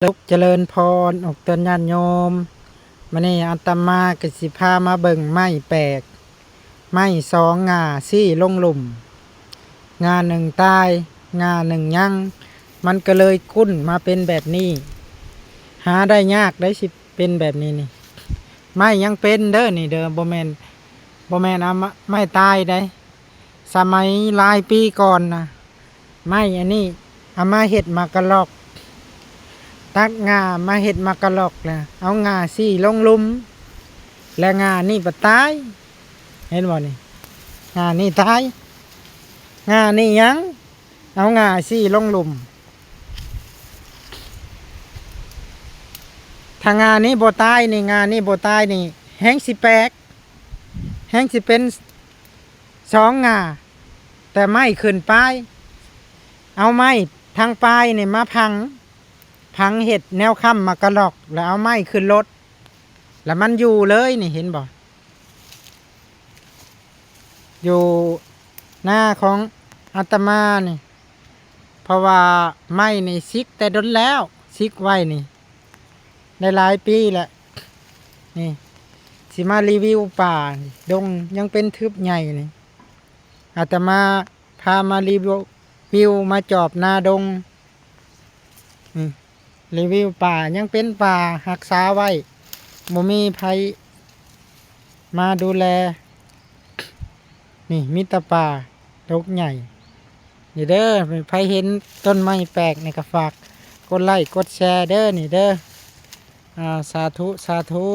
ສຸກຈະເລີນພອນ ອອກຕົນຍາດໂຍມ. ມື້ນີ້ອາດຕະມາກໍຊິພາມາເບິ່ງໄມ້ແປກ ໄມ້ສອງງ່າຊີ້ລົງລຸ່ມ, ງ່າໜຶ່ງຕາຍ ງ່າໜຶ່ງຍັງ, ມັນກໍເລີຍກຸ້ນມາເປັນແບບນີ້. ຫາໄດ້ຍາກໄດ໋ ຊິເປັນແບບນີ້ນີ້. ໄມ້ຍັງເປັນເດີ້ນີ້ເດີ້ ບໍ່ແມ່ນ ບໍ່ແມ່ນເອົາມາ ໄມ້ຕາຍໄດ໋. ສະໄໝຫຼາຍປີກ່ອນນະ ໄມ້ອັນນີ້ເອົາມາເຮັດໝາກກະລອກ, ຕັດງ່າມາເຮັດໝາກກະລອກ ແລ້ວເອົາງ່າຊີ້ລົງລຸ່ມ ແລະງ່ານີ້ປະຕາຍ. ເຫັນບໍ່ນີ້? ງ່ານີ້ຕາຍ, ງ່ານີ້ຍັງ, ເອົາງ່າຊີ້ລົງລຸ່ມ. ຖ້າງ່ານີ້ບໍ່ຕາຍນີ້ ງ່ານີ້ບໍ່ຕາຍນີ້ ແຮ່ງຊິແປກ, ແຮ່ງຊິເປັນສອງງ່າ, ແຕ່ໄມ້ຂຶ້ນປາຍ. ເອົາໄມ້ທາງປາຍນີ້ມາພັງ, ພັງເຮັດແນວຄ້ຳໝາກກະລອກ ແລ້ວເອົາໄມ້ຂຶ້ນລົດ ແລ້ວມັນຢູ່ເລີຍນີ້ ເຫັນບໍ່? ຢູ່ນາຂອງອາດຕະມານີ້ ເພາະວ່າໄມ້ນີ້ສິກແຕ່ດົນແລ້ວ, ສິກໄວ້ນີ້ໄດ້ຫຼາຍປີແລ້ວ. ນີ້ ຊິມາຣີວິວປ່າ ດົງຍັງເປັນທຶບໃຫຍ່ນີ້. ອາດຕະມາພາມາຣີວິວ ມາຈອບນາດົງ. ນີ້ ຣີວິວປ່າ ຍັງເປັນປ່າຮັກສາໄວ້, ບໍ່ມີໃຜມາດູແລ. ນີ້ມີແຕ່ປ່າດົກໃຫຍ່. ນີ້ເດີ້ ໃຜເຫັນຕົ້ນໄມ້ແປກນີ້ກໍຝາກກົດໄລ້ກົດແຊເດີ້ນີ້ເດີ້. ອາ ສາທຸ ສາທຸ.